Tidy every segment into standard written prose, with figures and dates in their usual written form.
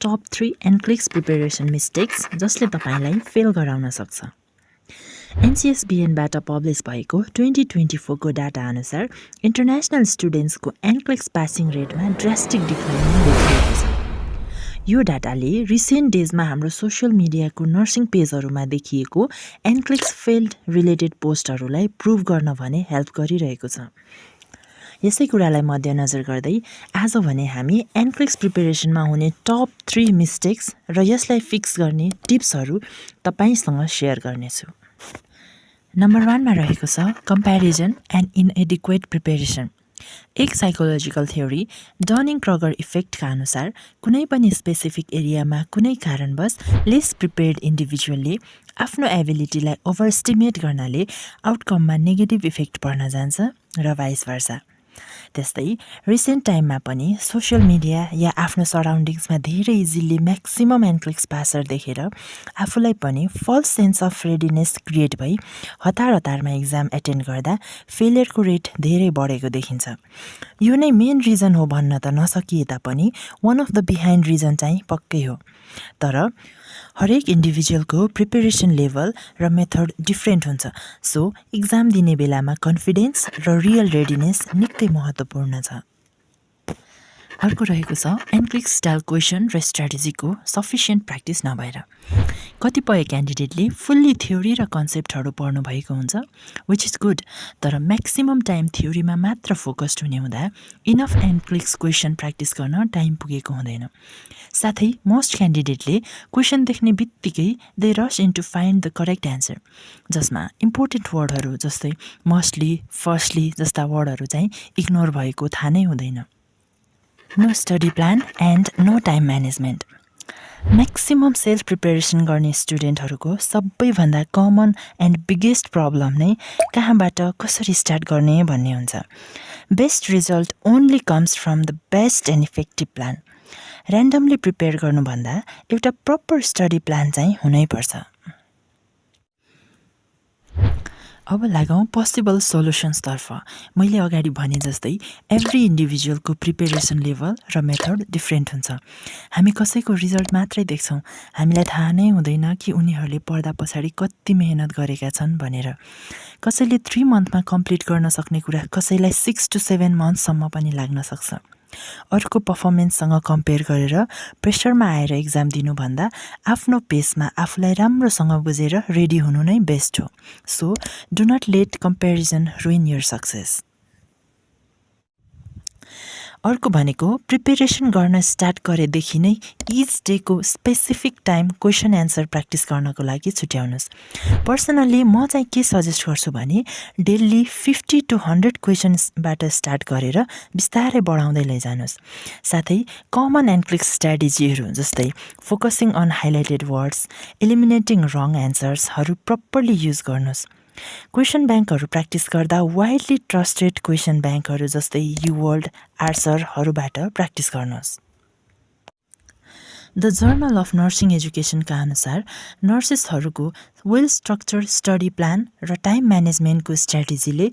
Top 3 एनक्लिक्स preparation mistakes जसले तपाईलाई fail गराउन सक्छ। एनसीएसबीएनबाट पब्लिस भएको 2024 को डाटा अनुसार इन्टरनेसनल स्टुडेन्ट्सको एनक्लिक्स पासिङ रेटमा ड्रास्टिक डिक्लाइन देखिएको छ। यो डाटाले रिसेन्ट डेजमा हाम्रो सोशल मिडियाको नर्सिङ पेजहरूमा देखिएको एनक्लिक्स फेल्ड रिलेटेड पोस्टहरूलाई प्रुभ गर्न भने हेल्प गरिरहेको छ। यसै कुरालाई मध्यनजर गर्दै आज भने हामी एनक्लिक्स प्रिपेरेसनमा हुने टप 3 मिस्टेक्स र यसलाई फिक्स गर्ने टिप्सहरू तपाईसँग सेयर गर्नेछु। नम्बर 1 मा रहेको छ कम्प्यारिजन एन्ड इनएडिक्वेट प्रिपेरेसन। एक साइकोलोजिकल थ्योरी डनिङ क्रगर इफेक्टका अनुसार कुनै पनि स्पेसिफिक एरियामा कुनै कारणवश लेस प्रिपेयर्ड इन्डिभिजुअलले आफ्नो एबिलिटीलाई ओभरस्टिमेट गर्नाले आउटकममा नेगेटिभ इफेक्ट पर्न जान्छ र भाइस भर्सा। त्यस्तै रिसेन्ट टाइममा पनि सोशल मिडिया या आफ्नो सराउन्डिङ्समा धेरै इजिली म्याक्सिमम एनक्लिक्स पासर देखेर आफूलाई पनि false sense of readiness create भई हतारमा इक्जाम एटेन्ड गर्दा फेलियरको रेट धेरै बढेको देखिन्छ। यो नै मेन रिजन हो भन्न त नसकिए तापनि one of the behind reason चाहिँ पक्कै हो। तर हरेक इन्डिभिजुअलको प्रिपेरेसन लेभल र मेथड डिफ्रेन्ट हुन्छ, सो इक्जाम दिने बेलामा कन्फिडेन्स र रियल रेडिनेस निकै महत्त्वपूर्ण छ। अर्को रहेको छ एनक्लिक्स स्टाइल क्वेसन र स्ट्राटेजीको सफिसियन्ट प्र्याक्टिस नभएर। कतिपय क्यान्डिडेटले फुल्ली थ्योरी र कन्सेप्टहरू पढ्नु भएको हुन्छ, विच इज गुड, तर म्याक्सिमम टाइम थ्योरीमा मात्र फोकस्ड हुने हुँदा इनफ एनक्लिक्स क्वेसन प्र्याक्टिस गर्न टाइम पुगेको हुँदैन। साथै मोस्ट क्यान्डिडेटले क्वेसन देख्ने बित्तिकै दे रस into find the correct answer, जसमा इम्पोर्टेन्ट वर्डहरू जस्तै मस्टली, फर्स्टली जस्ता वर्डहरू चाहिँ इग्नोर भएको थाहा नै हुँदैन। No study plan and no time management. Maximum self preparation गर्ने स्टुडेन्टहरूको सबैभन्दा कमन एन्ड बिगेस्ट प्रब्लम नै कहाँबाट कसरी स्टार्ट गर्ने भन्ने हुन्छ। Best result only comes from the best and effective plan. Randomly prepare गर्नुभन्दा एउटा प्रपर स्टडी प्लान चाहिँ हुनैपर्छ। अब लागौँ पोसिबल सोल्युसन्सतर्फ। मैले अगाडि भने जस्तै एभ्री इन्डिभिजुअलको प्रिपेरेसन लेभल र मेथड डिफ्रेन्ट हुन्छ। हामी कसैको रिजल्ट मात्रै देख्छौँ, हामीलाई थाहा नै हुँदैन कि उनीहरूले पढ्दा पछाडि कति मेहनत गरेका छन् भनेर। कसैले 3 मन्थमा कम्प्लिट गर्न सक्ने कुरा कसैलाई 6 to 7 मन्थसम्म पनि लाग्न सक्छ। अर्को पर्फर्मेन्ससँग कम्पेयर गरेर प्रेसरमा आएर इक्जाम दिनुभन्दा आफ्नो पेसमा आफूलाई राम्रोसँग बुझेर रेडी हुनु नै बेस्ट हो। So do not let comparison ruin your success. अर्को भनेको प्रिपेरेसन गर्न स्टार्ट गरेदेखि नै इच डेको specific time question answer practice गर्नको लागि छुट्याउनुहोस्। पर्सनल्ली म चाहिँ के सजेस्ट गर्छु भने डेली 50 to 100 क्वेसन्सबाट स्टार्ट गरेर बिस्तारै बढाउँदै लैजानुहोस्। साथै कमन एनक्लिक्स स्ट्राटेजीहरू जस्तै focusing on highlighted words, eliminating wrong एन्सर्सहरू प्रपरली युज गर्नुहोस्। क्वेसन ब्याङ्कहरू प्र्याक्टिस गर्दा वाइडली ट्रस्टेड क्वेसन ब्याङ्कहरू जस्तै युवर्ल्ड, आर्सरहरूबाट प्र्याक्टिस गर्नुहोस्। द जर्नल अफ नर्सिङ एजुकेसनका अनुसार नर्सेसहरूको वेल स्ट्रक्चर्ड स्टडी प्लान र टाइम म्यानेजमेन्टको स्ट्राटेजीले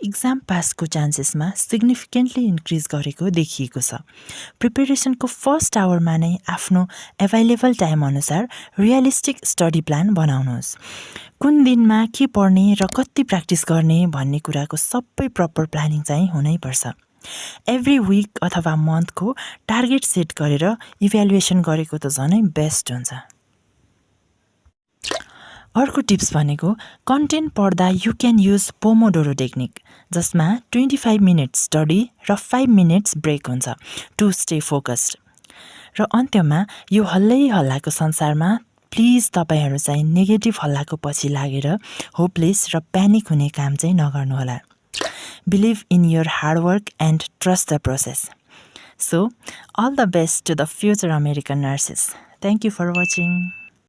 इक्जाम पासको चान्सेसमा सिग्निफिकेन्टली इन्क्रिज गरेको देखिएको छ। प्रिपेरेसनको फर्स्ट आवरमा नै आफ्नो एभाइलेबल टाइम अनुसार रियलिस्टिक स्टडी प्लान बनाउनुहोस्। कुन दिनमा के पढ्ने र कति प्र्याक्टिस गर्ने भन्ने कुराको सबै प्रपर प्लानिङ चाहिँ हुनैपर्छ। एभ्री विक अथवा मन्थको टार्गेट सेट गरेर इभ्यालुएसन गरेको त झनै बेस्ट हुन्छ। अर्को टिप्स भनेको कन्टेन्ट पढ्दा you can use Pomodoro technique, जसमा 25 मिनट्स स्टडी र 5 मिनट्स ब्रेक हुन्छ टु स्टे फोकस्ड। र अन्त्यमा यो हल्लै हल्लाको संसारमा प्लिज तपाईहरू चाहिँ नेगेटिभ हल्लाको पछि लागेर होपलेस र प्यानिक हुने काम चाहिँ नगर्नुहोला। Believe in your hard work and trust the process. So, all the best to the future American nurses. Thank you for watching.